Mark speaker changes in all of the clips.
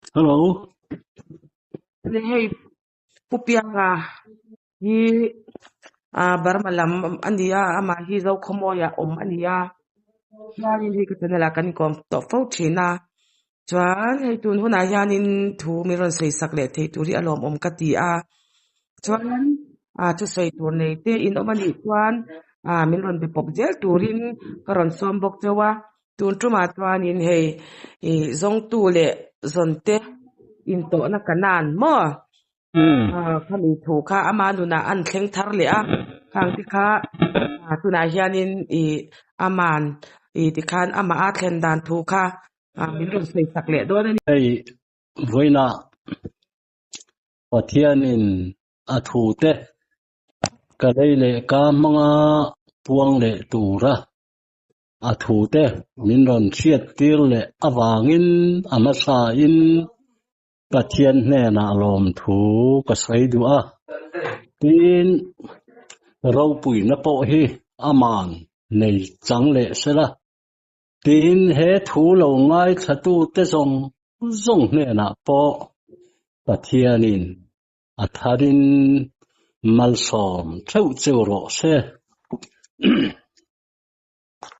Speaker 1: Hello.
Speaker 2: Le hei Pu Pianga hi ah Burma lam a ni a, amah hi Zokhawmawia awm a ni a. Chuanin hei ka channel ah kan inkawm tawh fo thin a. Chuan hei tun hunah hianin thu min rawn sawi sak leh thei tur hi a lawmawm ka ti a. Chuan ah thusawi tur nei te in awm a nih chuan ah min rawn be pawp zel turin ka rawn sawm bawk cheu a. Tun tumah chuanin hei ih zawngtu leh zawnte intawhna kanan maw khami thu kha ama nunah an thleng thar leh a, khang te kha tunah hianin ih aman ih tikhan amah a thlen dan thu kha min rawn sawi sak leh dawn a ni.
Speaker 1: Hei vawiinah Pathianin a thute ka lei leh ka hmanga puang leh tura a thute min rawn hriattir leh avangin a hmasain Pathian hnenah lawmthu ka sawi duh a, tin ropuina pawh hi aman nei chang leh sela, tin he thu lo ngaithlatute zawng zawng hnenah pawh Pathianin a tharin malsawm theuh cheu rawh se.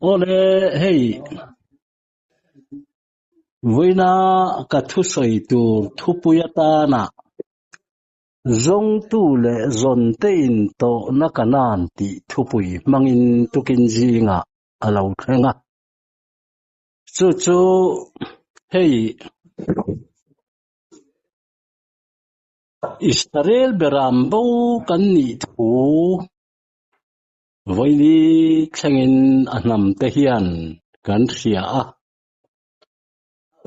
Speaker 1: Awle hei vawiina ka thusawi tur thupui atana zawngtu leh zawnte intawhna kanan tih thupui hmangin tukin zingah a lo thleng a. Chu chu hei Israel beram bo kan nih thu Vawini thlengin a hnamte hian kan hria a.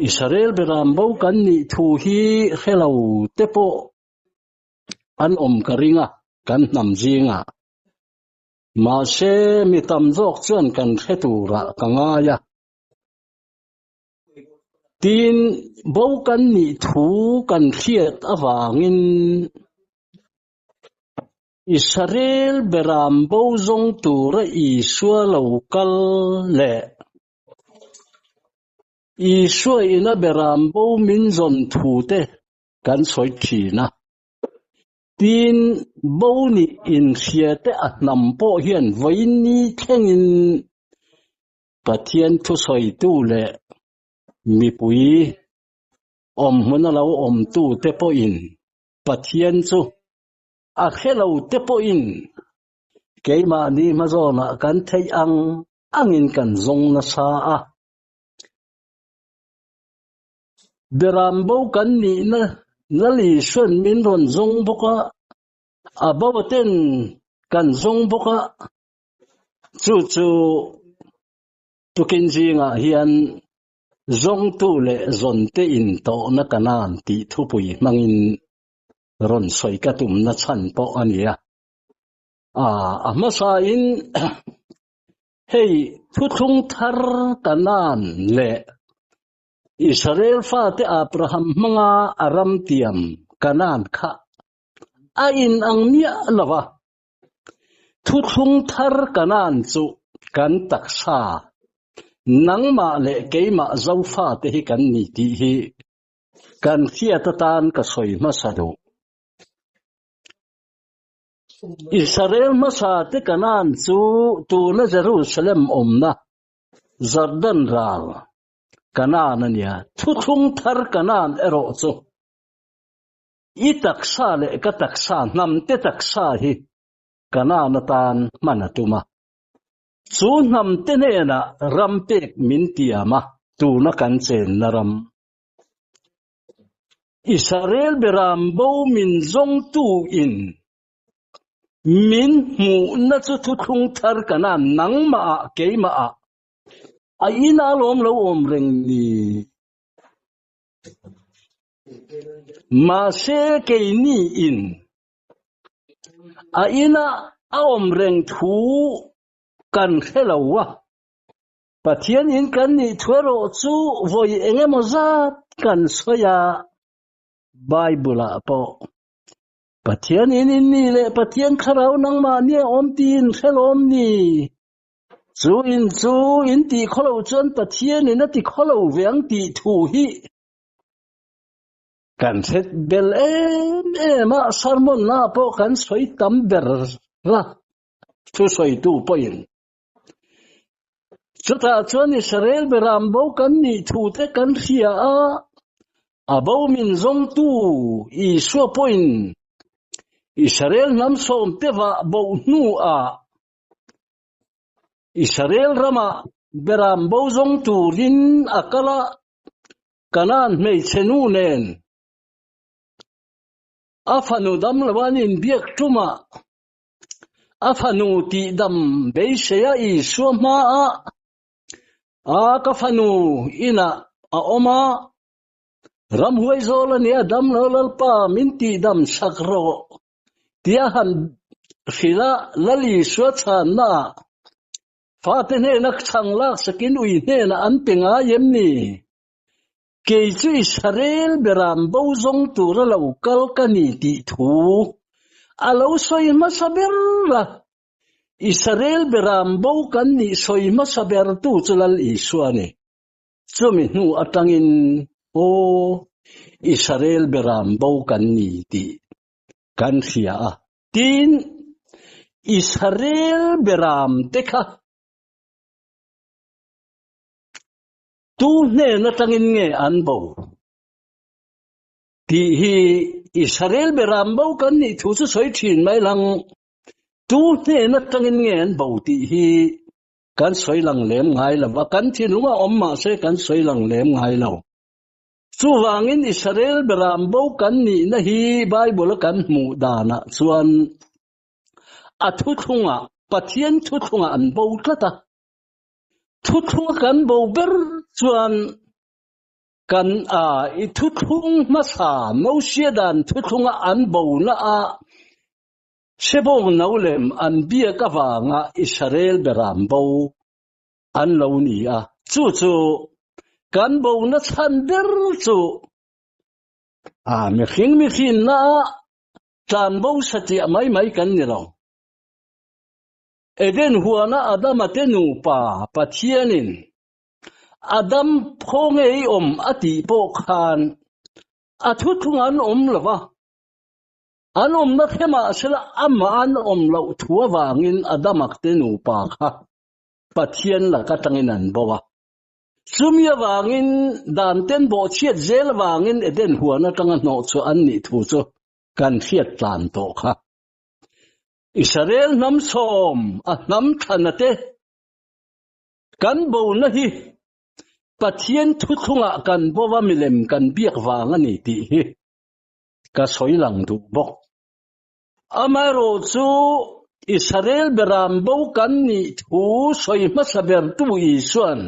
Speaker 1: Israel beram bo kan nih thu hi hre lo te pawh an awm ka ring a, kan hnam zingah. Mahse, mi tam zawk chuan kan hre turah ka ngai a. Tin, bo kan nih thu kan hriat avangin Israel beram bo zawng tura Isua lo kal leh Isua ina beram bo min zawn thu te kan sawi thin a. Tin, bo nih inhria te a hnam pawh hian vawiin thlengin Pathian thusawitu leh mipui awm hmuna lo awmtu te pawhin Pathian chu a hre lo te pawhin keimahni hmazawnah kan theih ang angin kan zawng nasa a. Beram bo kan nihna Lalisuan min rawn zawng bawk a, a bo ten kan zawng bawk a, chu chu tukin zingah hian Zawngtu leh zawnte intawhna kanan tih thupui hmangin rawn sawi ka tumna chhan pawh a ni a. A hmasain hei thuthlung thar kanan leh Israel fate Abraham hmanga a ram tiam kanan kha a inang miah lo va. Thuthlung thar kanan chu kan taksa Nangmah leh keimah Zofate hi kan ni tih hi kan hriat atan ka sawi hmasa duh. Israel hmasate Kanaan chu tuna Jerusalem awmna Jordan ral Kanaan a nia. Thuthlung thar Kanaan erawh chu i taksa leh ka taksa, hnamte taksa hi Kanaan atan hman a tum a. Chu hnamte hnenah ram pek min tiam a, tuna kan chenna ram. Israel beram bo min zawngtu in min hmuhna chu thuthlung thar kana nangmah ah keimah ah a ina lawm lo awm reng ni. Mahse keini in A ina a awm reng thu kan hre lo a, Pathian in kan nih thu erawh chu vawi eng emaw zat kan sawi a, Bible ah pawh Pathian in in nih leh Pathian thlarau nangmah nia awm tiin hre lawm ni? Chu in chu in tih khaw lo chuan Pathian in a ti khaw lo ve ang tih thu hi. Kan hret bel em em a, sermon na pawh kan sawi tam ber a, thusawitu pawhin. Chutah chuan Israel beram bo kan nih thu te kan hria a, a bo min zawngtu Isua pawhin Israel hnam sawmte vah bo hnuah Israel ramah beram bo zawng turin a kal a, Kanaan hmeichhe nu nen a fanu dam lo an inbiak tumah a fanu tihdam beiseia Isua hmaah a ka fanu inah a awm a, ramhuai zawl a nia dam lo Lalpa min tihdam sak rawh tia han hrilh a Lal Isua chhannaah Fate hnena chhang lak sakin ui hnenah an pe ngai em ni? Kei chu Israel beram bo zawng tura lo kal ka ni tih thu a lo sawi hmasa ber a. Israel beram bo kan nih sawi hmasa bertu chu Lal Isua a ni. Chumi hnu atangin, Aw, Israel beram bo kan ni tih kan hria a. Tin, Israel beram te kha tu hnen atangin nge an bo? Tih hi Israel beram bo kan nih thu chu sawi thin mai lang. Tu hnen atangin nge an bo tih hi kan sawi lang lem ngai lo va, kan thinlung a awm mahse kan sawi lang lem ngai lo. Chuvangin Israel beram bo kan nihna hi Bible a kan hmuh danah chuan a thuthlungah, Pathian thuthlungah an bo tlat a. Thuthlunga kan bo ber chuan kan a i thuthlung hmasa Mosia dan thuthlunga an bona a Sebawng no lem an biak avanga Israel beram bo an lo ni a, chu chu kan bona chhan ber chu a mihring mihrinna ah tlanbo satliah mai mai kan ni lo. Eden huana Adama te nupa Pathianin Adam phaw ngei awm a tih pawh khan a thuthlung an awm lo va, an awmna thlemah sela amah an awm loh thu avangin Adama te nupa kha Pathian lak atangin an bo a. Chumi avangin dan ten bawhchhiat zel avangin Eden huan atanga hnawh chhuah an nih thu chu kan hriat tlan tawh kha. Israel hnam sawm a hnam thlana te kan bona hi Pathian thuthlungah kan bo a milem kan biak vang a ni tih hi ka sawi lang duh bawk. Amaherawhchu, Israel beram bo kan nih thu sawi hmasa bertu Isua'n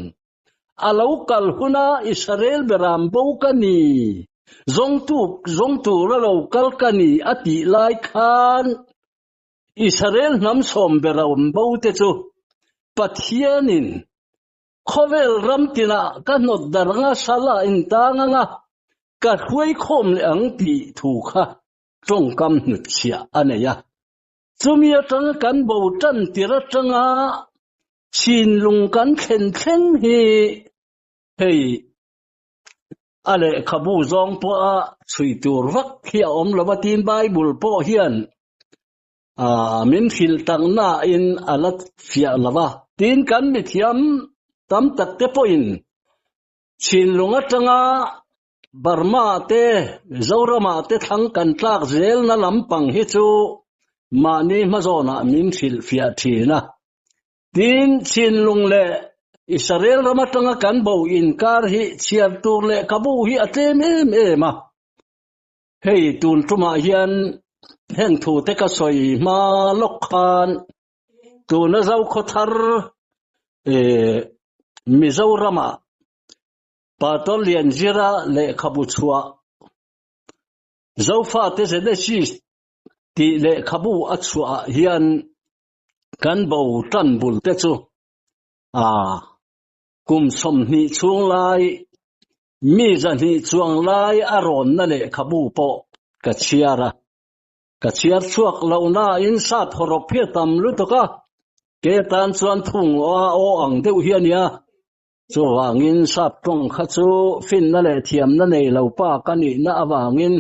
Speaker 1: a lo kal huna Israel beram bo ka ni, zawngtu zawng tura lo kal ka ni a tih lai khan Israel hnam sawm beram bo te chu Pathianin khawvel ram tinah ka hnawt dar anga sal a intang anga ka hruai khawm leh ang tih thu kha tawngkam hnutchhiah a nei a. Chumi atanga kan bo tan tir atanga chinlung kan thlen thleng hi hei a lehkhabu zawng pawha chhui tur vak hi a awm lo va tin Bible pawh hian min hrilh taknain a la fiah lo va. Tin kan mithiam tam tak te pawhin chinlung atanga Burma te, Zorama te thlang kan tlak zelna lampang hi chu mahni hmazawnah min hrilhfiah thin a. Tin, Chinlung leh Israel ram atanga kan bo inkar hi chhiar tur lehkhabu hi a tlem em em a. Hei tun tumah hian heng thu te ka sawi hma lawk khan tuna Zokhaw thar Mizoramah Pastor Lianzira lehkhabu chhuah Zofate Genesis tih lehkhabu a chhuah ah hian kan bo tan bul te chu a kum 20 chhung lai mi 200 chuang lai a rawnna lehkhabu pawh ka chhiar a. Ka chhiar chhuak lo na in sat hawrawp hi a tam lutuk a, ke tan chuan thung aw ang deuh hi a nia. Chuvangin sap tawng kha chu finna leh thiamna nei lo pa ka nihna avangin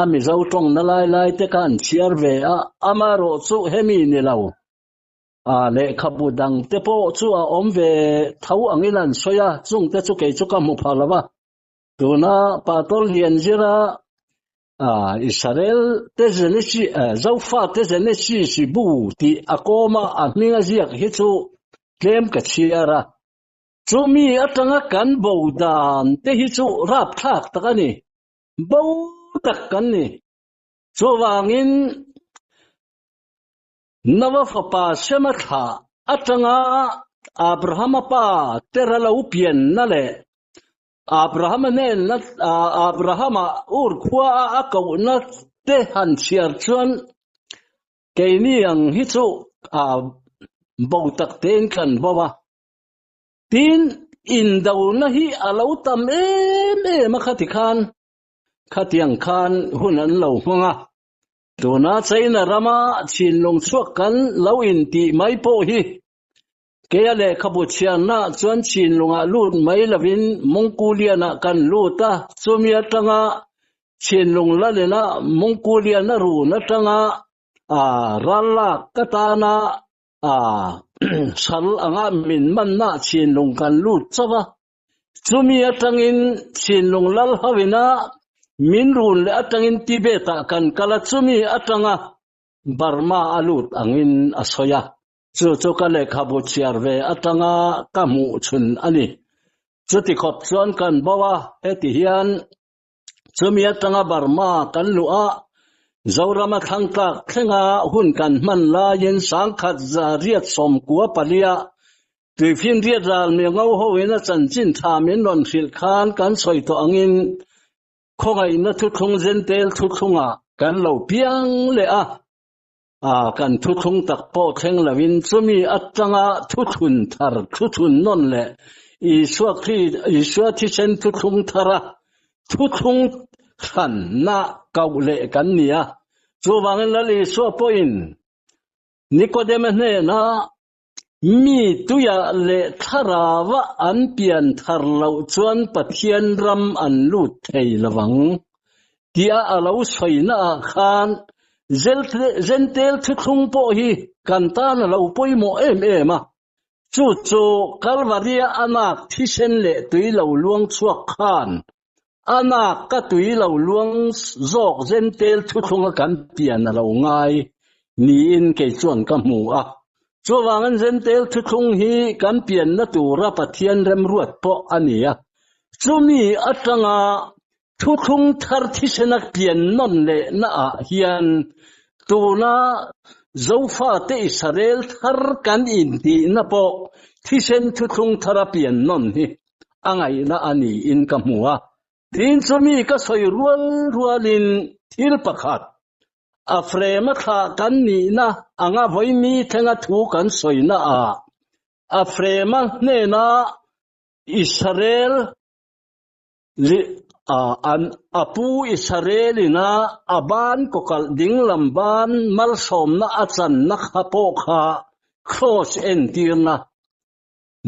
Speaker 1: a Mizo tawngna lai lai te kha an chhiar ve a, amaherawh chu hemi ni lo. A lehkhabu dang te pawh chu a awm ve tho angin an sawi a, chung te chu kei chu ka hmu pha lo va. Tuna Pastor Lianzira Israel te Genesis, Zofa te Genesis bu tih a kawma a hming a ziak hi chu tlem ka chhiar a. Chumi atanga kan bo dan te hi chu rapthlak tak a ni. Bo tak kan ni. Chuvangin Noa fapa Sema thlah atanga Abrahama pa Tera lo pianna leh Abrahama hnenna Abrahama ur khua a a kohna te han chhiar chuan keini ang hi chu a bo tak tein kan bo a. Tin, indona hi a lo tam em em a khati khan, khatiang khan hun an lo hmang a. Tuna China rama thinlung chhuak kan lo intih mai pawh hi Keia lehkhabu chhiarnaah chuan Chinlungah lut mai lovin Mongkolian-ah kan lut a, chumi atanga Chinlung lalena Mongkolian-a run atanga ral lak ka tana sal anga min mannaah Chinlung kan lut chauh a, chumi atangin Chinlung lal hoina min run leh atangin Tibet-ah kan kal a, chumi atanga Burma a lut angin a sawi a. Chu chu ka lehkhabu chhiar ve atanga ka hmuh chhun a ni. Chuti khawp chuan kan bo a, heti hian chumi atanga Burma kan luh a, Zorama thlangtlak thlenga hun kan hman laiin sangkhat za riat sawmkua palia tuifinriat ral mi ngo hoin a chanchin tha min rawn hrilh khan kan sawi tawh angin khawngaihna thuthlung zentel thuthlungah kan lo piang leh a. A kan thuthlung tak pawh thleng loin chumi atanga thuthlun thar thuthlun nawn leh Isua Kri Isua thisen thuthlung thara thuthlung hranna koh leh kan ni a. Chuvangin Lal Isua pawhin Nikodema hnena mi tuia leh thlarava an pian thar loh chuan Pathian ram an lut thei lovang tia a lo sawina ah khan Zentel thuthlung pawh hi kan tan a lo pawimawh em em a. Chu chu Kalvaria a nak thisen leh tui lo luang chhuak khan a nak ka tui lo luang zawk Zentel thuthlunga kan pian a lo ngai niin kei chuan ka hmu a. Chuvangin Zentel thuthlung hi kan pianna tura Pathian remruat pawh a ni a. Chumi atanga Thuthlung thar thisena pian nawn lehna ah hian tuna Zofate Israel thar kan intihna pawh thisen thuthlung thara pian nawn hi a ngaihna a niin ka hmu a. Tin chumi ka sawi rual rualin thil pakhat, a frame a thlah kan nihna anga vawimi thlenga thu kan sawina ah a frame a hnena Israel An a pu Israel-ina a ban kawkalh dinglam ban malsawmna a channa kha pawh kha kraws entirna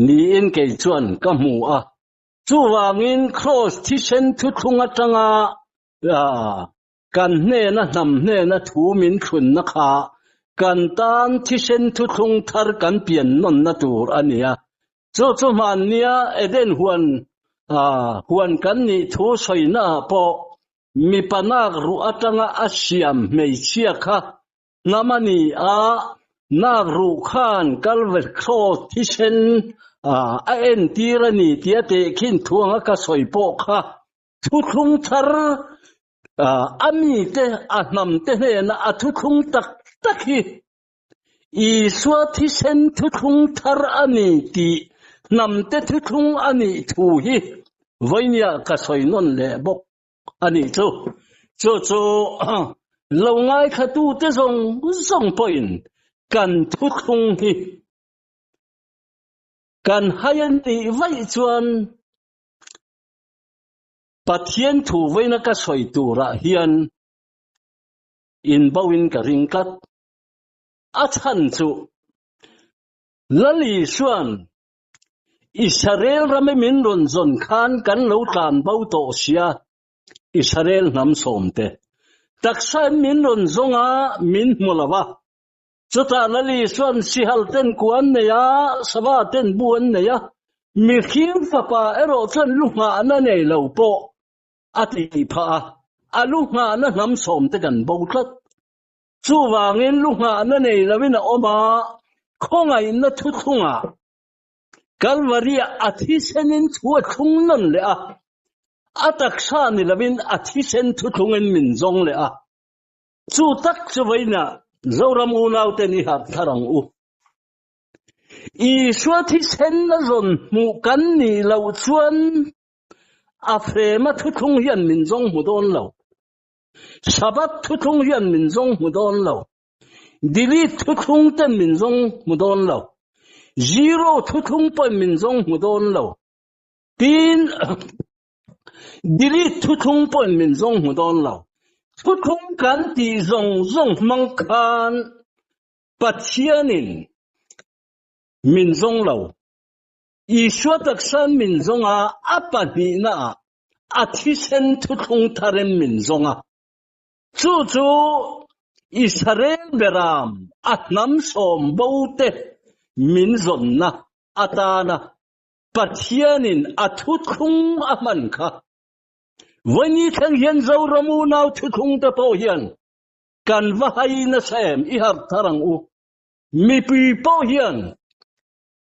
Speaker 1: niin kei chuan ka hmu a. Chuvangin kraws thisen thuthlung atanga kan hnena hnam hnena thu min thlunna kha kan tan thisen thuthlung thar kan pian nawnna tur a ni a. Chu chu hmannia Eden huan huan kan nih thu sawina ah pawh mipa nak ruh atanga a siam hmeichhia kha hnam a ni a, nak ruh khan Calvary Cross thisen a entir a ni tia tehkhin thuanga ka sawi pawh kha thuthlung thar a mite a hnamte hnena a thuthlung tak tak hi Isua thisen thuthlung thar a ni tih hnamte thuthlung a nih thu hi vawinia ka sawi nawn leh bawk a nih chu. Chu chu lo ngaithlatute zawng zawng pawhin kan thuthlung hi kan hai a nih vaih chuan Pathian thu vawiina ka sawi turah hian inboin ka ring tlat. A chhan chu Lal Isua'n Israel rama min rawn zawn khan kan lo tlan bo tawh sia, Israel hnam sawmte. Taksain min rawn zawng a, min hmu lo va. Chutah Lali chuan sihal ten kua an nei a, sava ten bu an nei a, mihring fapa erawh chuan lu nghahna nei lo pawh a ti phah a, a lu nghahna hnam sawmte kan bo tlat. Chuvangin lu nghahna nei loin a awm a, khawngaihna thuthlungah Kalvaria a thisenin thu a thlung nawn leh a, a taksa ni loin a thisen thuthlungin min zawng leh a. Chu tak chu vawiinah Zoram unauten i harh thar ang u. Isua thisen a zawn hmuh kan nih loh chuan a frema thuthlung hian min zawng hmu dawn lo. Sabbath thuthlung hian min zawng hmu dawn lo. Delete thuthlung ten min zawng hmu dawn lo. Zero thuthlung pawhin min zawng hmu dawn lo. Tin, delete thuthlung pawhin min zawng hmu dawn lo. Thuthlung kan tih zawng zawng hmang khan Pathianin min zawng lo. Isua taksa min zawng a, a pahnihnaah a thisen thuthlung tharin min zawng a. Chu chu Israel beram a hnam sawm bo te min zawnna atana Pathianin a thuthlung a hman kha. Vawiini thleng hian Zoram unau thuthlung te pawh hian kan va hai nasa em i harh thar ang u. Mipui pawh hian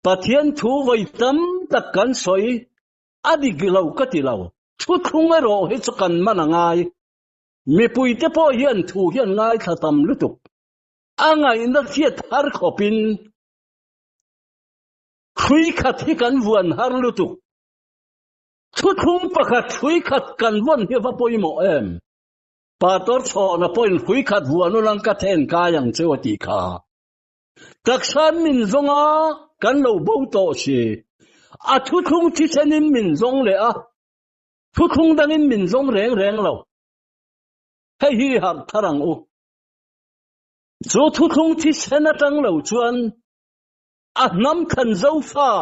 Speaker 1: Pathian thu vawi tam tak kan sawi a dik lo ka ti lo. Thuthlung erawh hi chu kan man a ngai. Mipuite pawh hian thu hian ngaithla tam lutuk. A ngaihna hriat har khawpin hrui khat hi kan vuan har lutuk. Thuthlung pakhat hrui khat kan vawn hi va pawimawh em? Pastor Chhawna pawhin hrui khat vuan ulang ka then kai ang cheu a tih kha. Taksa min zawng a, kan lo bo tawh si. A thuthlung thisenin min zawng leh a, thuthlung dangin min zawng reng reng lo. Hei hi harh thar ang u. Chu thuthlung thisen atang lo chuan a hnam khan zofa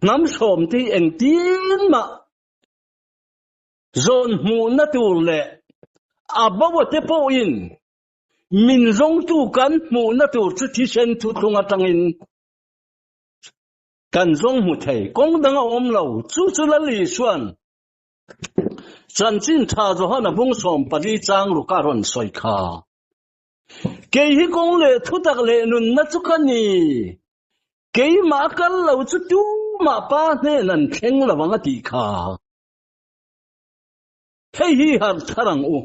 Speaker 1: hnam sawm te hi engtin mah zawn hmuhna tur leh a bo a te pawhin Min zawngtu kan hmuhna tur chu thisen thuthlung atangin kan zawng hmu thei. Kawng dang a awm lo. Chu chu Lal Isua'n Chanchin Tha Johana bung 14 chang ruk a rawn sawi kha. Kei hi kawng leh thutak leh nunna chu ka ni. Keimah kal lo chu tumah Pa hnen an thleng lo ang a tih kha. Hei hi harh thar ang u.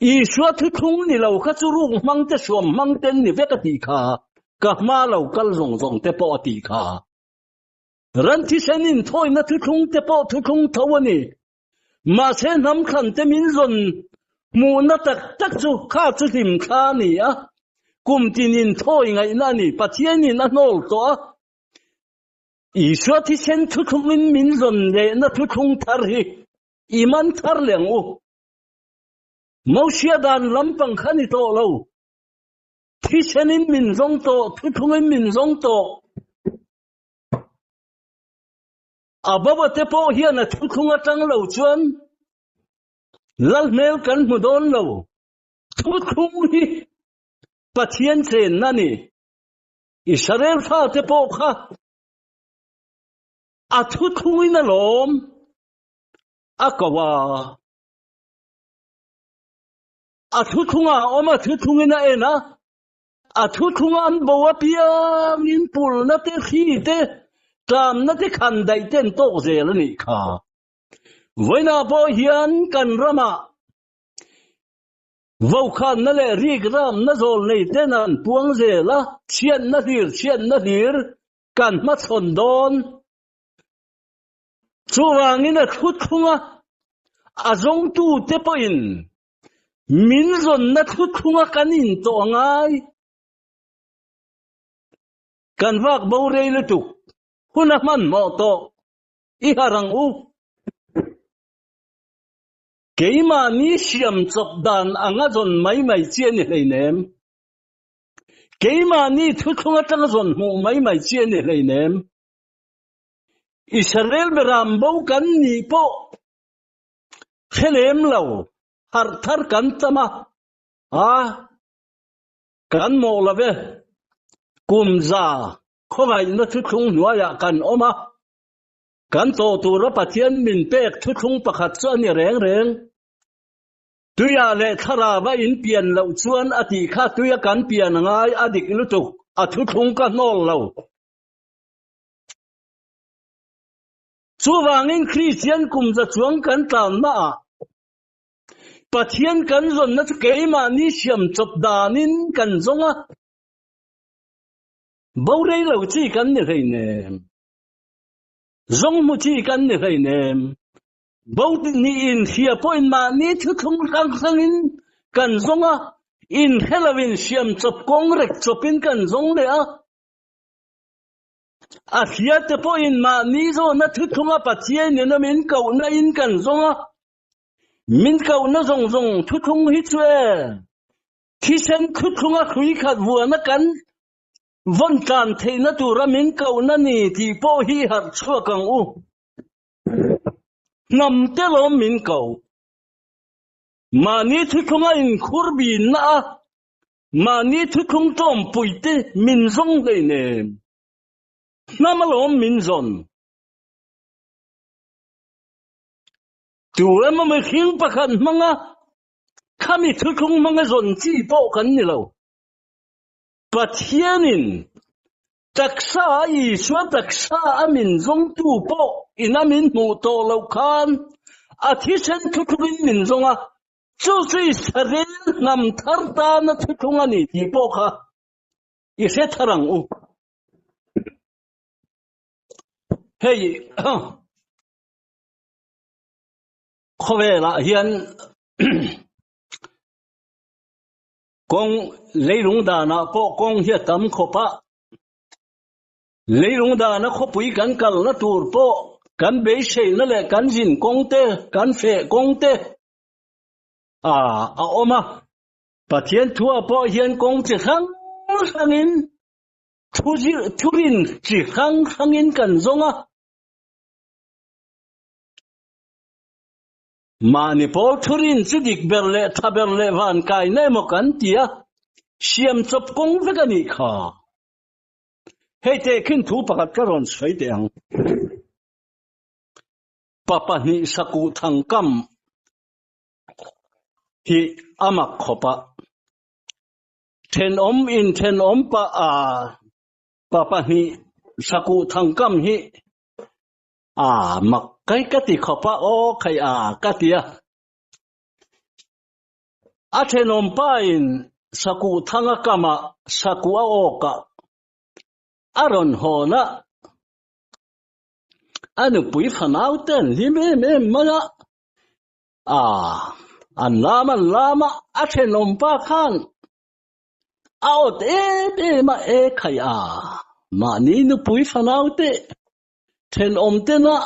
Speaker 1: Isua thuthlung ni lo kha chu ruk hmang te suam hmang ten ni vek a tih kha, ka hma lo kal zawng zawng te pawh a tih kha. Ran thisen inthawina thuthlung te pawh thuthlung tho a ni. Mahse hnam thlan te min zawn hmuhna tak tak chu kha chu hlim thla a ni a, kum tin inthawi ngaihna a ni. Pathianin a hnawl tawh a, Isua thisen thuthlungin min zawn lehna thuthlung thar hi I man thar leh ang u. Mosia dan lampang kha ni tawh lo. Thisenin min zawng tawh, thuthlungin min zawng tawh. A baba te pawh hian a thuthlung atang lo chuan lal hmel kan hmu dawn lo. Thuthlung hi Pathian chenna ni. Israel fate pawh kha a thuthlungin a lawm. A ko a. A thuthlung ah a awm a, thuthlungin a en a. A thuthlung an bo apiangin pulna te, hri te, tlamna te, khandaih te an tawk zel a nih kha. Vawiinah pawh hian kan ramah vokhanna leh rikramna zawl nei ten an puang zel a, chhiatna hlir chhiatna hlir kan hmachhawn dawn. Chuvangin a thuthlung a, a zawngtute pawhin min zawnna thuthlunga kan intawh a ngai. Kan vak bo rei lutuk, hun a hmanhmawh tawh, i harh ang u. Keimahni siam chawp dan anga zawn mai mai chi a ni hleinem. Keimahni thuthlung atanga zawn hmuh mai mai chi a ni hleinem. Israel beram bo kan nih pawh hre lem lo, harh thar kan tam a, a kan mawh lo ve. Kum za khawngaihna thuthlung hnuaiah kan awm a, kan tawh tura Pathian min pek thuthlung pakhat chu a ni reng reng. Tuiah leh thlarau a inpian loh chuan a tih kha tuia kan pian a ngai a dik lutuk, a thuthlung ka hnawl lo. Chuvangin Kristian kum za chuang kan tlannaah Pathian kan zawnna chu keimahni siam chawp danin kan zawng a, bo rei lo chi kan ni hleinem, zawng hmu chi kan ni hleinem. Bo niin hria pawhin mahni thuthlung hrang hrangin kan zawng a, inhre loin siam chawp kawng rek chawpin kan zawng leh a. A hriate pawhin mahni zawhna thuthlunga Pathian ina min kohna in kan zawng a, min kohna zawng zawng thuthlung hi chu e, thisen thuthlunga hrui khat vuana kan vawn tlan theihna tura min kohna ni tih pawh hi harh chhuak ang u. Hnam te lawm min ko. Mahni thuthlunga inkhur binna a, mahni thuthlung tawmpui te min zawng hleinem. Hnam alawm min zawn. Tu emaw mihring pakhat hmanga khami thuthlung hmanga zawn chi pawh kan ni lo. Pathianin taksa a Isua taksa a min zawngtu pawh ina min hmuh tawh loh khan a thisen thuthlungin min zawng a, chu chu Israel hnam thar tana thuthlung a ni tih pawh kha i hre thar ang u. Hei khawvelah hian Kawng leilung danah pawh kawng hi a tam khawp a, leilung dana khawpui kan kalna tur pawh kan beiseina leh kan zin kawng te, kan feh kawng te a a awm a. Pathian thuah pawh hian kawng chi hrang hrangin, thu thurin chi hrang hrangin kan zawng a. Mahni pawl thurin chu dik ber leh tha ber leh van kaina emaw kan ti a, siam chawp kawng vek a nih kha. Hei tehkhin thu pakhat ka rawn sawi teh ang. Pa pahnih sakuh thangkam hi a mak khawp a, thenawm inthenawm pa a pa pahnih sakuh thangkam hi A mak kai ka ti khawp a, aw khai a ka ti a. A thenawm pa in sakuh thang a kam a, sakuh a awk a, a rawn hawn a. A nupui fanau te an hlim em em mai a. A, an lam an lam a, a thenawm pa khan a awt em em a, e khai a, mahni nupui fanau te Thenawm tena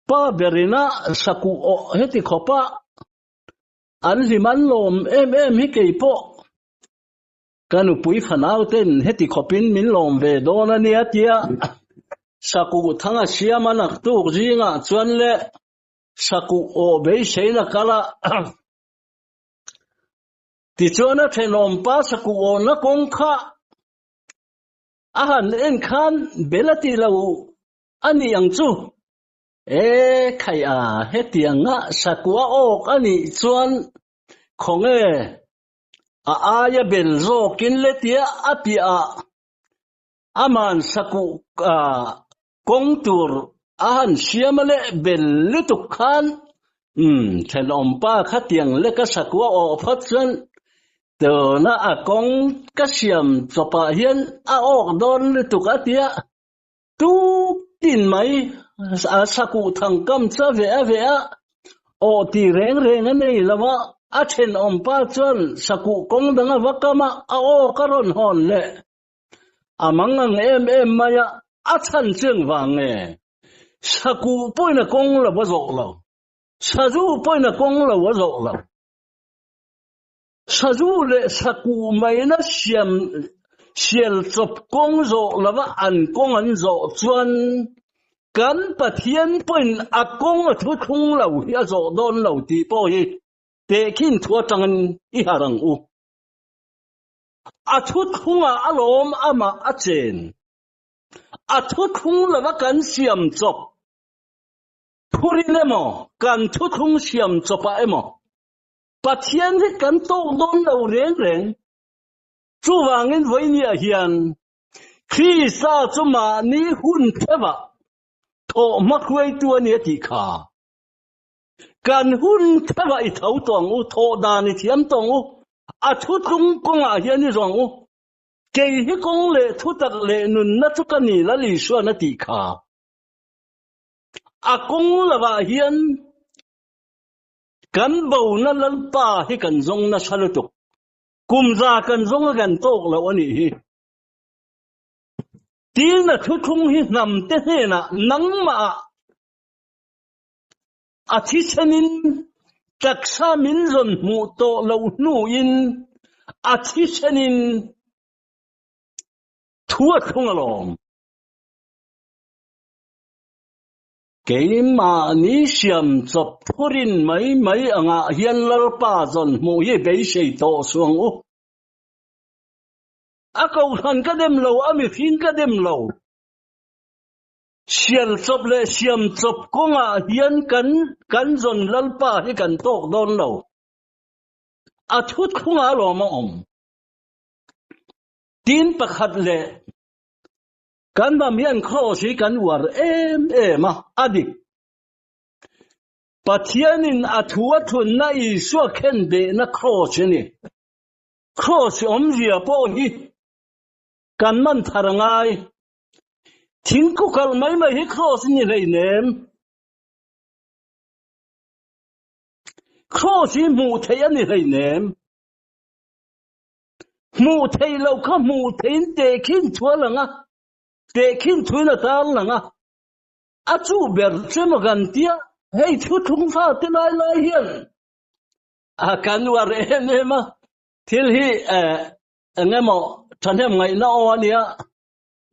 Speaker 1: pa berina sakuh awh heti khawpa an hlim an lawm em em hi kei pawh ka nupui fanau ten heti khawpin min lawm ve dawn a nia tia sakuh thang a siam a naktuk zingah chuan le sakuh awh beiseina kal a tichuan a thenawm pa sakuh awhna kawng kha A han en khan bel a ti lo a ni ang chu. E khai a, hetianga sakua awk a nih chuan khawnge a aia bel zawkin le tia a piahah aman sakuh kawng tur a han siam a leh bel lutuk khan umm thenawmpa khatiang leka sakua awh phawt chuan Tuna a kawng ka siam chawpah hian a awk dawn lutuk a tia, tuk tin mai a sakuh thang kam chu a veh a veh a, awh ti reng reng a nei lo a, a thenawm pa chuan sakuh kawng dang a va kam a, a awk a rawn hawn leh. A mang ang em em mai a, a chhan chu engvang nge? Sakuh pawhin a kawng lo a zawh lo, sazu pawhin a kawng lo a zawh lo. Sazu leh sakuh maina siam sial chawp kawng zawh lova an kawng an zawh chuan kan Pathian pawhin a kawng a thu thlung lo hi a zawh dawn lo tih pawh hi tehkhin thu atangin i harh ang u. A thu thlungah a lawm amah a chen. A thu thlung lova kan siam chawp phurin emaw kan thu thlung siam chawpah emaw Pathian hi kan tawk dawn lo reng reng. Chuvangin vawinia hian Krista chu mahni hun theuhah thawhhma hruaitu a ni a tih kha. Kan hun theuhah i tho tawh ang u, thawh dan i thiam tawh ang u, a thutlung kawngah hian i zawng u. Kei hi kawng leh thutak leh nunna chu ka ni Lal Isuan a tih kha. A kawng lovah hian Kan bona Lalpa hi kan zawng nasa lutuk. Kum za kan zawng a kan tawk loh a nih hi. Tina thuthlung hi hnam te hnenah nangmah a thisenin taksa min rawn hmuh tawh loh hnuin a thisenin thu a thlung alawm. Keimahni siam chawp thurin mai mai angah hian Lalpa zawn hmuh hi beisei tawh suh ang u. A kohhran ka dem lo, a mihring ka dem lo. Sial chawp leh siam chawp kawngah hian kan kan zawn Lalpa hi kan tawk dawn lo. A thuthlungah alawm a awm. Tin pakhat leh Kan ram hian Kraws hi kan uar em em a, a dik. Pathianin a thu a thunna Isua khen behna Kraws a ni. Kraws awmzia pawh hi kan man thar a ngai. Thingku kalh mai mai hi Kraws ni hleinem. Kraws hi hmuh theih a ni hleinem. Hmuh theih loh kha hmuh theihin tehkhin thu a lang a, tehkhin thuin a tar lang a. A chu ber che maw kan tia, hei thu thlung fa te lai lai hian a kan uar em em a, thil hi eng emaw thahnem ngaihna aw a nia,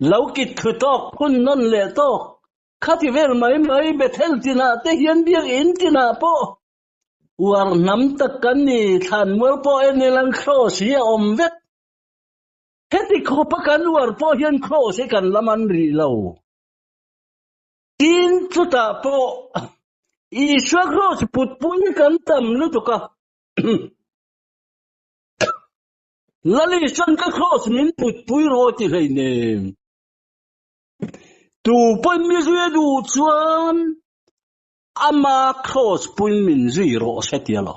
Speaker 1: lo kit thlu tawk, phun nawn leh tawk, khati vel mai mai Bethel tinah te hian biakinn tinah pawh Uar hnam tak kan ni, thlanmual pawh en ilang Kraws hi a awm vek. Heti khawpa kan uar pawh hian Kraws hi kan la man rih lo. Tin, chutah pawh Isua Kraws putpui hi kan tam lutuk a. Lal Isuan ka Kraws min putpui rawh ti hleinem. Tu pawhin mi zui a duh chuan Ama kraws puin min zui rawh se tia lo.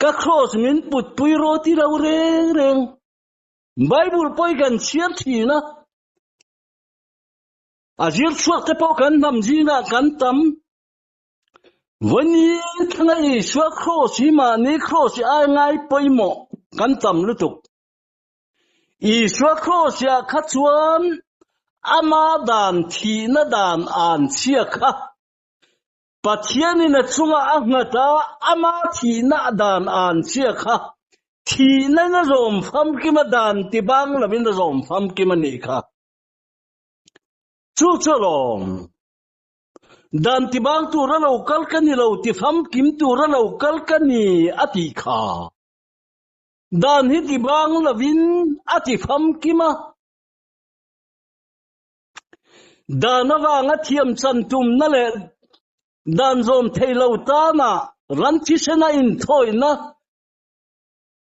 Speaker 1: Ka kraws min putpui rawh ti lo reng reng. Bible pawh i kan chhiar thin a. A zir chhuak te pawh kan hnam zingah kan tam. Vawni thlanga Isua kraws hi mahni kraws hi ai ngai pawimawh kan tam lutuk. Isua Kraws-ah kha chuan ama dan thihna dan an chhia kha Pathianin a chungah a nghat a, ama thihna dan an chhia kha thihna-in a zawm famkim a, dan ti bang lovin a zawm famkim a nih kha. Chu chu alawm. Dan ti bang tura lo kal ka ni lo, ti famkim tura lo kal ka ni a tih kha. Dan hi ti bang lovin a ti famkim a. Dan avanga thiam chan tumna leh dan zawm thei lo tana ram thisena inthawina,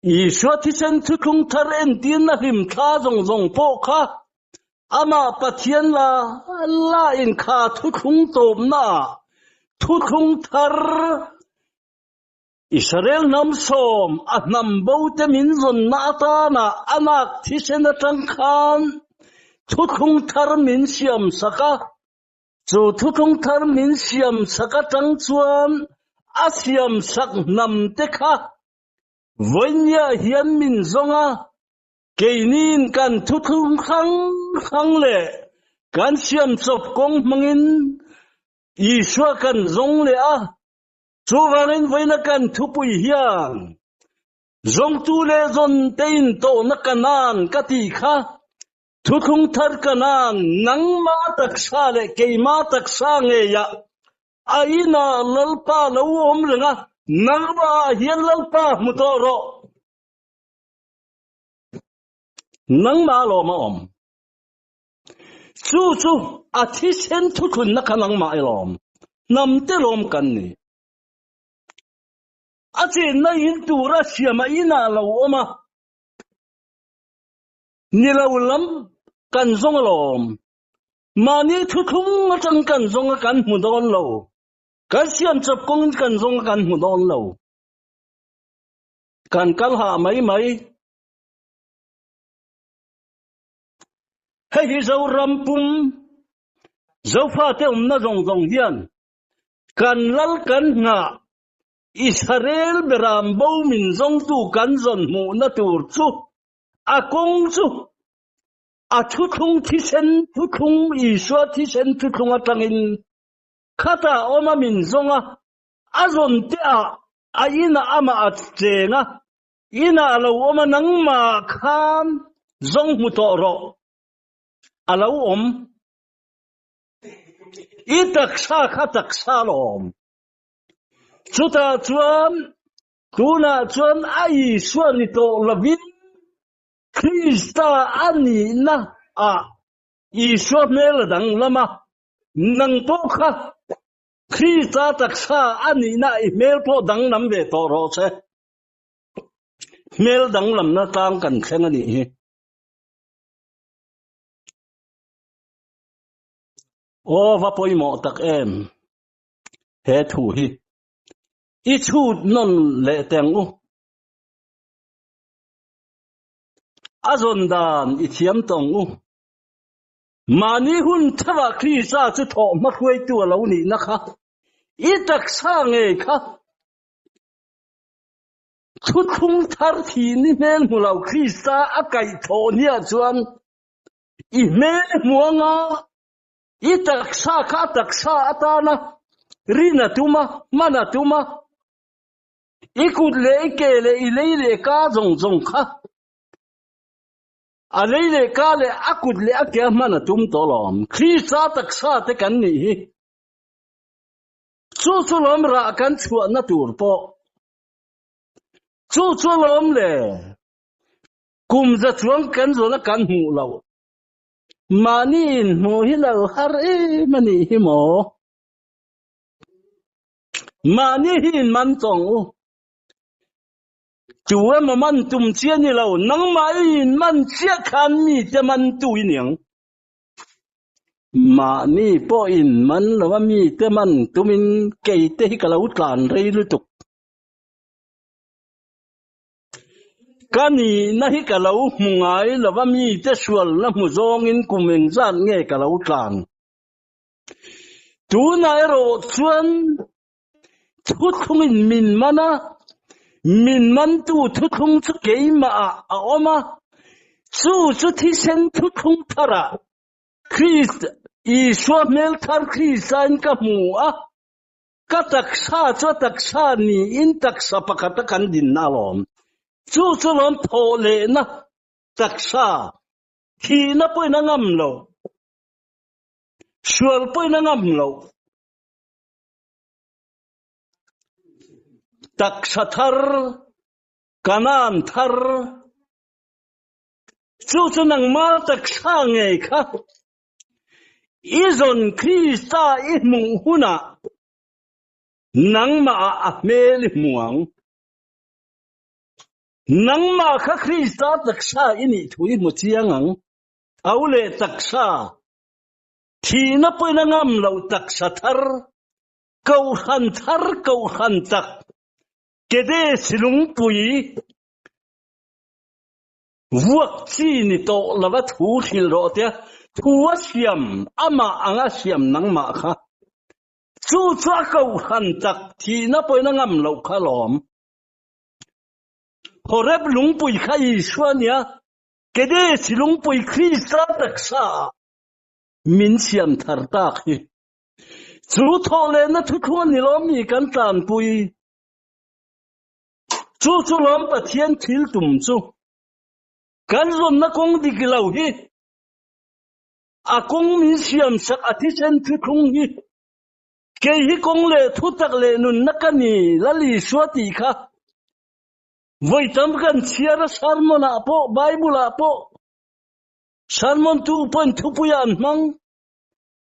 Speaker 1: Isua thisen thuthlung thar entirna hlimthla zawng zawng pawh kha amah Pathian la la inkha thuthlung tawpnaah thuthlung thar Israel hnam sawm a hnam bo te min zawnna atana a nak thisen atang khan thuthlung thar min siam sak a, chu thuthlung thar min siam sak atang chuan a siam sak hnam te kha vawinia hian min zawng a, keiniin kan thuthlung hrang hrang leh kan siam chawp kawng hmangin Isua kan zawng leh a. Chuvangin vawiina kan thupui hian. Zawngtu leh zawn tein tawhna Kanaan ka ti kha Thuthlung thar Kanaan nangma taksa leh keima taksa ngeiah a inah Lalpa lo awm reng a, nangmahah hian Lalpa hmu tawh rawh. Nangmah lawm a awm. Chu chu a thisen thuthlunna kha nangmah i lawm. Hnam te lawm kan ni. A chenna in tura siam a inah lo awm a, ni lo lam kan zawng alawm. Mahni thuthlung atang kan zawng a kan hmu dawn lo. Kan siam chawp kawngin kan zawng a kan hmu dawn lo. Kan kal hah mai mai. Hei hi Zoram pum Zofate awmna zawng zawng hian kan lal kan nghah Israel beram bo min zawngtu kan zawn hmuhna tur chu a kawng chu a thuthlung thisen thuthlung Isua thisen thuthlung atangin khatah awma min zawng a, a zawn te ah a inah amah a cheng a, inah a lo awm a nangmah khan zawng hmu tawh rawh a lo awm. I taksa kha taksa lawm. Chutah chuan tunah chuan a Isua ni tawh lovin Krista a nihna ah Isua hmel a danglam a, nang pawh kha Krista taksa a nihna i hmel pawh danglam ve tawh rawh se. Hmel danglamna tlang kan thleng a nih hi. Aw va pawimawh tak em he thu hi. I chhut nawn leh teng u. A zawn dan i thiam tawng u. Mahni hun theuhah Krista chu thawh hmahruaitu a lo nihna kha i taksa ngei kha thuthlung thar thih ni hmel hmu lo Krista a kaihthawh hniah chuan i hmel hmu anga i taksa kha a taksa atana rin a tum a, hman a tum a, i kut leh i ke leh i lei leh ka zawng zawng kha a lei leh ka leh a kut leh a ke a hman a tum tawh lawm. Krista taksa te kan nih hi. Chu chu lawm rah kan chhuahna tur pawh. Chu chu lawm le. Kum za chuang kan zawn a kan hmuh loh. Mahni inhmuh hi lo har em a nih hi maw? Mahni hi inman tawng u. Tu emaw man tum chiah ni lo, nangmah i inman chiah khan mite man tu i niang. Mahni pawh inman lo a mite man tumin keite hi ka lo tlan rei lutuk. Ka nihna hi ka lo hmu ngai lo va, mite sualna hmu zawngin kum engzat nge ka lo tlan. Tunah erawh chuan thuthlungin min man a, min mantu thuthlung chu keimahah a awm a, chu chu thisen thuthlung tharah Krist, Isua hmel thar Kristain ka hmu a, Ka taksa chu a taksa niin taksa pakhata kan dinna alawm. Chu chu lawm thawh lehna taksa, thihna pawhin a ngam lo, sual pawhin a ngam lo. Taksa thar, Kanaan thar, chu chu nangma taksa ngei kha I zawn Krista i hmuh hunah nangmah ah a hmel i hmu ang. Nangmah kha Krista taksa i nih thu i hmu chiang ang. Au leh taksa, thihna pawhin a ngam loh taksa thar, kohhran thar kohhran tak, Kedesh lungpui, Vuak chi ni tawh lova thu hrilh rawh tia thu a siam, amah anga siam nangmah kha. Chu chu a kohhran tak thihna pawhin a ngam loh kha lawm. Horeb lungpui kha Isua nia, Kedesh lungpui Krista taksa ah min siam thar tak hi. Chu thawhlehna thuthlung a ni lawm mi kan tlanpui. Chu chu lawm Pathian thil tum chu. Kan zawnna kawng dik lo hi a kawng min siamsak a thisen thuthlung hi kei hi kawng leh thutak leh nunna ka ni Lal Isua tih kha vawi tam kan chhiar a sermon ah pawh Bible ah pawh sermon tu pawhin thupui ah an hmang.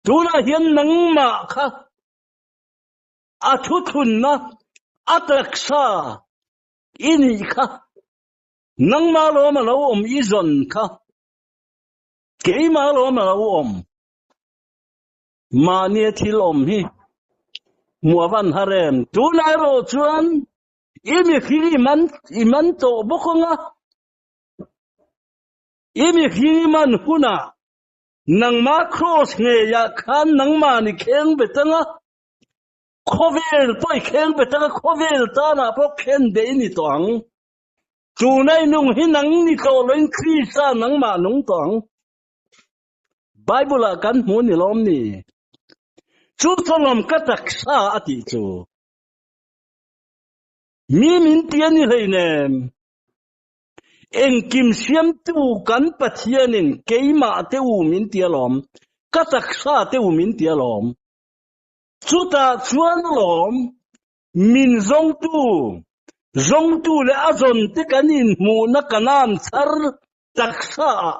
Speaker 1: Tunah hian nangmah kha a thuthlunna a taksa i nih kha nangmah lawm a lo awm i zawn kha keimah lawm a lo awm mahnia thil awm hi hmuh a van har em tunah erawh chuan i mihring i man i man tawh bawk anga i mihring i man hunah Nangmah Kraws ngeiah khan nangmah ni kheng bet anga, khawvel pawh i kheng bet anga, khawvel tanah pawh khen beh i ni tawh ang. Tuna i nung hi nang ni tawh loin Krista nangmah nung tawh ang. Bible-ah kan hmu ni lawm ni? Chu chawlawm ka taksa a tih chu. Mi min ti a ni hleinem. Engkim siamtu kan Pathianin keimah te u min ti alawm, ka taksa te u min ti alawm. Chutah chuan alawm, min zawngtu, zawngtu leh a zawn te kan inhmuhna Kanaan thar taksa ah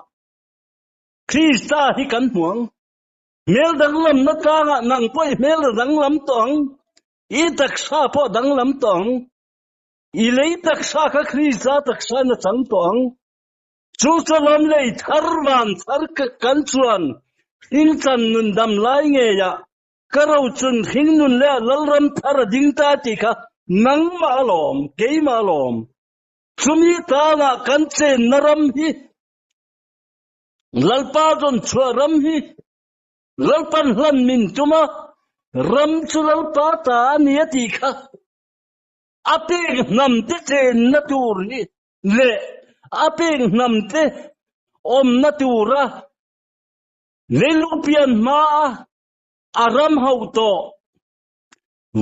Speaker 1: Krista hi kan hmu ang. Hmel danglamna tlangah nang pawh i hmel a danglam tawh ang, i taksa pawh a danglam tawh ang. I lei taksa kha Krista taksa in a chang tawh ang. Chu chawlawm lei thar van thar kan chuan hringchan nun dam lai ngeiah ka rochun hringnun leh lalram thar a ding ta tih kha nangmah alawm, keimah alawm. Chumi tangah kan chenna ram hi Lalpa rawn chhuah ram hi Lalpan hlan min tum a, ram chu Lalpa ta a ni a tih kha A pek hnam te chenna tur hi leh a pek hnam te awmna tura leilung pian hmaa a ram hauh tawh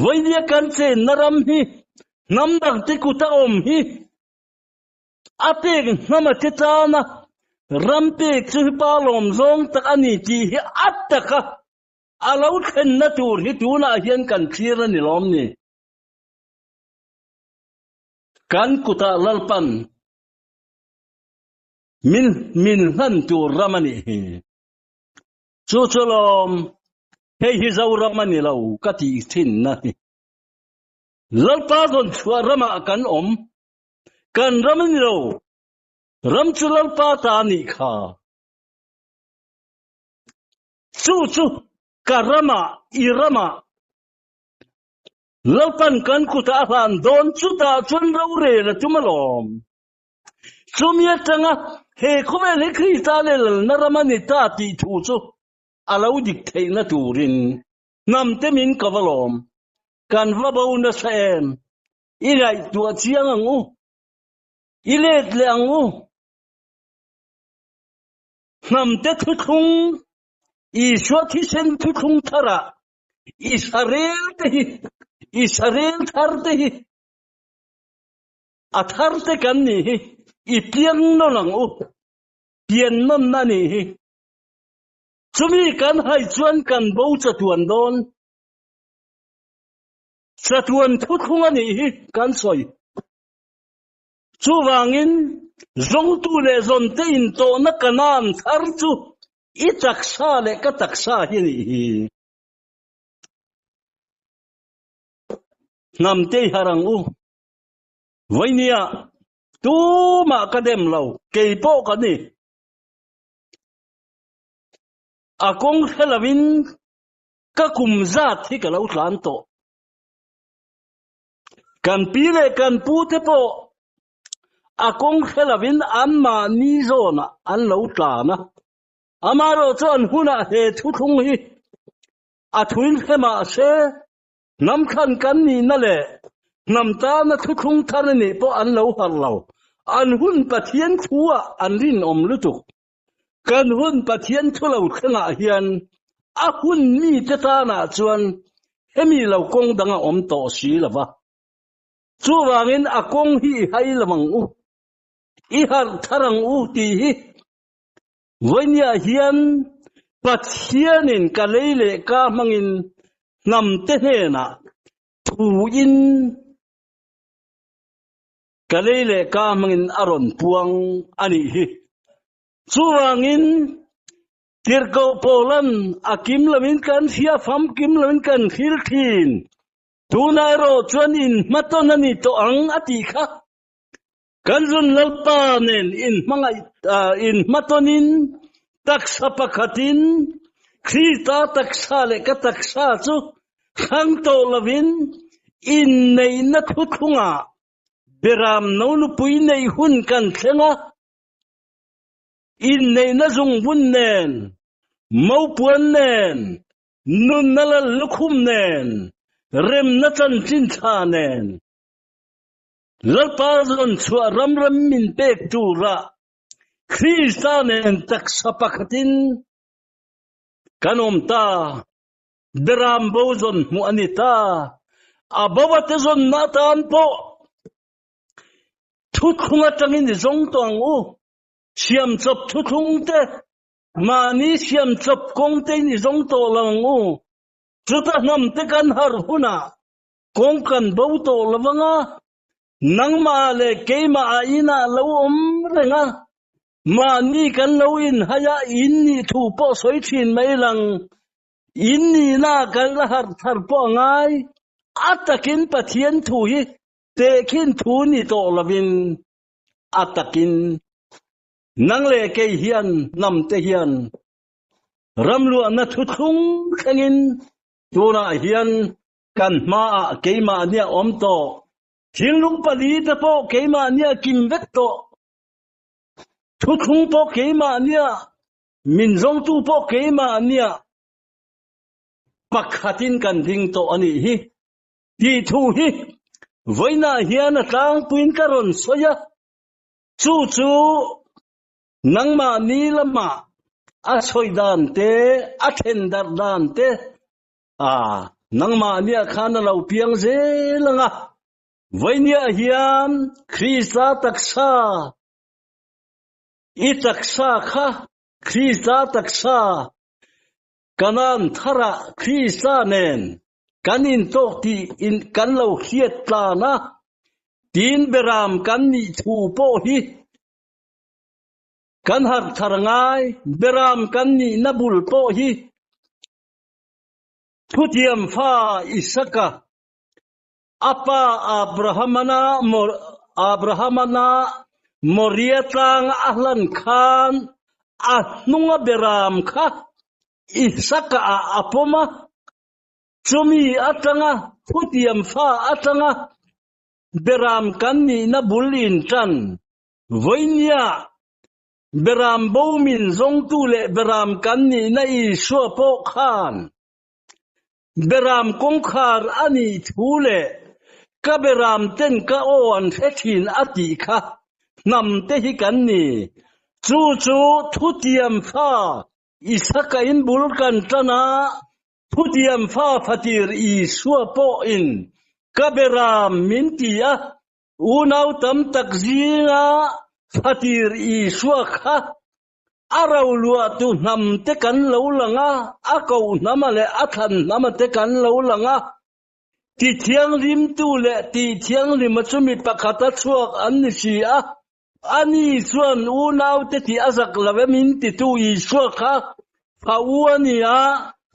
Speaker 1: vawinia kan chenna ram hi hnam dang te kuta awm hi a pek hnama te tana ram pek chu hi pa lawm zawng tak a ni tih hi a taka a lo thlenna tur hi tunah hian kan thlir a ni lawm ni. Kan kutah Lalpan min min hlan tur ram a nih hi. Chu chu lawm, hei hi Zoram a ni lo ka tih thinna hi. Lalpa rawn chhuah ramah kan awm, kan ram a ni lo, ram chu Lalpa ta a nih kha. Chu chu ka ramah, i ramah Lalpan kan kutah a hlan dawn chutah chuan rorel a tum alawm. Chumi atanga he khawvel hi Krista leh lalna ram a ni ta tih thu chu a lo dik theihna turin hnamte min ka va lawm. Kan va bo nasa em? I ngaihtuah chiang ang u. I let leh ang u. Hnamte thuthlung, Isua thisen thuthlung tharah Israel te hi Israel thar te hi a thar te kan ni hi i piang nawn ang u pian nawn na ni hi chumi kan hai chuan kan bo chatuan dawn chatuan thuthlung a nih hi kan sawi chuvangin zawngtu leh zawnte intawhna Kanaan thar chu I taksa leh ka taksa hi a nih hi. Hnamte i harh ang u. Vawinia tumah ka dem lo, kei pawh ka ni. A kawng hre lovin ka kum zat hi ka lo tlan tawh. Kan pi leh kan pu te pawh a kawng hre lovin anmahni zawnah an lo tlan a. Amaherawh chu an hunah he thuthlung hi a thuin hre mah se, hnam thlan kan nihna leh hnam tana thuthlung thar a nih pawh an lo harh lo. An hun Pathian thu-ah an rinawm lutuk. Kan hun Pathian thu lo thlengah hian a hun mite tanah chuan hemi lo kawng dang a awm tawh si lo va. Chuvangin a kawng hi i hai lo ang u, i harh thar ang u tih hi vawinia hian Pathianin ka lei leh ka hmangin hnamte hnenah thuin ka lei leh ka hmangin a rawn puang a nih hi. Chuvangin Tirhkoh Paulan a kim loin kan hria famkim loin kan hril thin. Tunah erawh chuan inhmatawn a ni tawh ang a tih kha. Kan zun Lalpa nen inhmangaih inhmatawnin taksa pakhatin Krista taksa leh ka taksa chu hrang tawh lovin inneihna thuthlungah beram no nupui neih hun kan thleng a. Inneihna zungbun nen, mopuan nen, nunna lal lukhum nen, remna chanchin tha nen, Lalpa zawn chhuah ram rem min pek tura Krista nen taksa pakhatin kan awm ta. Beram bo zawn hmuh a ni ta. A bo ate zawnna atan pawh thuthlung atangin i zawng tawh ang u. Siamchawp thuthlung te, mahni siamchawp kawng tein i zawng tawh lo ang u. Chuta hnam te kan harh hunah kawng kan bo tawh lo vang a, nangmah leh keimah ah inah lo awm reng a, mahni kan lo inhai a, in nih thu pawh sawi thin mai lang, in nihna ah kan la harh thar pawh a ngai. A takin Pathian thu hi tehkhin thu ni tawh lovin a takin nang leh kei hian hnam te hian ramluahna thuthlung thlengin tunah hian kan hmaah keimahnia awm tawh. Thinlung pali te pawh keimahnia kim vek tawh. Thuthlung pawh keimahnia min zawngtu pawh keimahnia pakhatin kan ding tawh a nih hi. Tih thu hi vawiinah hian a tlangpuiin ka rawn sawi a, chu chu nangmahni lamah a sawi dan te, a then darh dan te, a nangmahniah khan a lo piang zel ang a. Vawiiniah hian Krista taksa, i taksa kha Krista taksa Kanaan tharah Krista nen kan intawk tih in kan lo hriat tlan a, tin beram kan nih thu pawh hi kan harh thar ngai, beram kan nihna bul pawh hi thutiam fa Isaka a pa Abrahamana Abrahamana Moria tlang a hlan khan a hnunga beram kha Isaka ah a pawm a, chumi atanga thutiam fa atanga beram kan nihna bul in tan vawinia beram bo min zawngtu leh beram kan nihna Isua pawh khan Beram kawngkhar a nih thu leh ka beram ten ka aw an hre thin a tih kha hnam te hi kan ni. Chu chu thutiam fa Isaka in bul kan tan a, thutiam fa fatir Isua pawhin ka beram min ti a, unau tam tak zinga fatir Isua kha A roluahtu hnam te kan lo lang a, a koh hnama leh a thlan hnama te kan lo lang a. Ti thianghlimtu leh ti thianghlima chu mi pakhata chhuak an ni si a, ani chuan unaute tih a zak lo em in titu Isua kha fa u a ni a,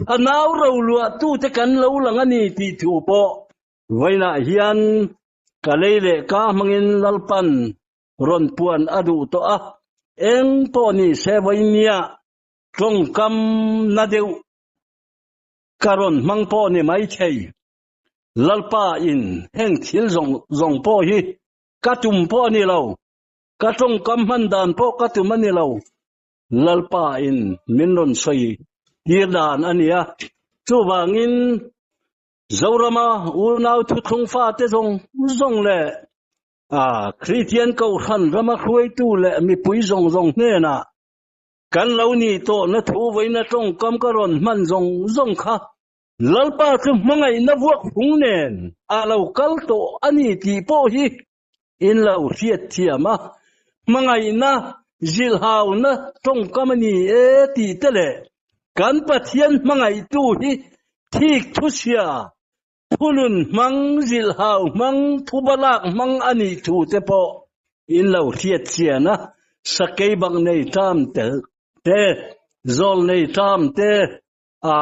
Speaker 1: fa nau roluahtu te kan lo lang a ni tih thu pawh vawiinah hian ka lei leh ka hmangin Lalpan rawn puan a duh tawh a, eng pawh ni se vawinia tawngkam na deuh ka rawn hmang pawh ni maithei. Lalpa in heng thil zawng zawng pawh hi ka tum pawh a ni lo, ka tawngkam hman dan pawh ka tum a ni lo, Lalpa in min rawn sawi tir dan a nia. Chuvangin Zorama unau thuthlung fate zawng zawng leh A Kristian Kohhran rama hruaitu leh mipui zawng zawng hnenah kan lo nih tawhna thu vawiina tawngkam ka rawn hman zawng zawng kha. Lalpa chu hmangaihna vuak phung nen a lo kal tawh a ni tih pawh hi in lo hriat thiam a, hmangaihna zilhauna tawngkam a ni e tih te leh kan Pathian hmangaihtu hi thik thuchhia, thunun hmang, zilhau hmang, thubalak hmang a nih thu te pawh in lo hriat chian a, sakei bak nei ṭam tel te, zawl nei ṭam te, A,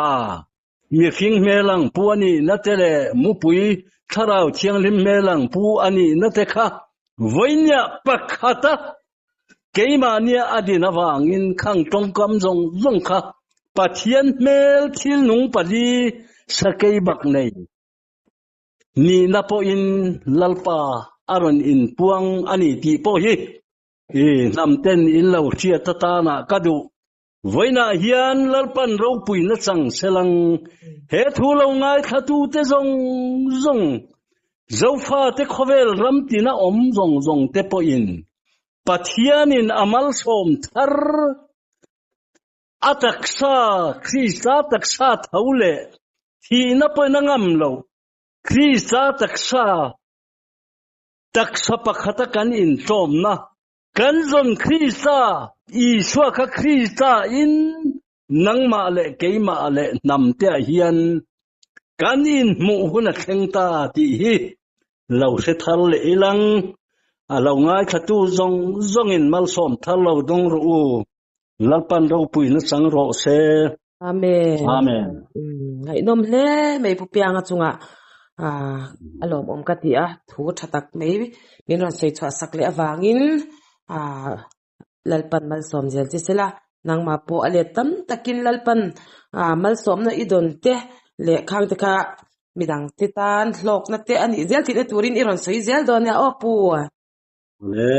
Speaker 1: mihring hmel ang pu a nihna te leh mupui thlarau thianghlim hmel ang pu a nihna te kha vawinia pakhata keimahnia a din avangin khang tawngkam zawng zawng kha Pathian hmel thil nung pali sakei bak nei nihna pawhin Lalpa a rawn inpuang a ni tih pawh hi i hnamten in lo hriat atana ka duh. Vawiinah hian Lalpan ropuina chang selang he thu lo ngaithlatute zawng zawng, Zofate khawvel ram tina awm zawng zawng te pawhin Pathianin a malsawm thar a taksa, Krista taksa tho leh thihna pawhin a ngam loh, Krista taksa, taksa pakhata kan intlawmna Kan zawn Krista, Isua kha Krista in nangmah leh keimah leh hnam te ah hian kan inhmuh hun a thleng ta tih hi lo hre thar leh ilang a lo ngaithlatu zawng zawngin malsawm thar lo dawng rawh u. Lalpan ropui na chang rawh se.
Speaker 2: Amen.
Speaker 1: Amen.
Speaker 2: Ngaihnawm hle mai Pu Pianga chungah a lawmawm ka ti a, thu tha tak mai min rawn sawi chhuah sak leh avangin Lalpan malsawm zel che sela, nangmah pawh a let tam takin Lalpan malsawmna i dawn te leh khang te kha midang te tan hlawkna te a nih zel theihna turin i rawn sawi zel dawn nia aw Pu.
Speaker 1: Le.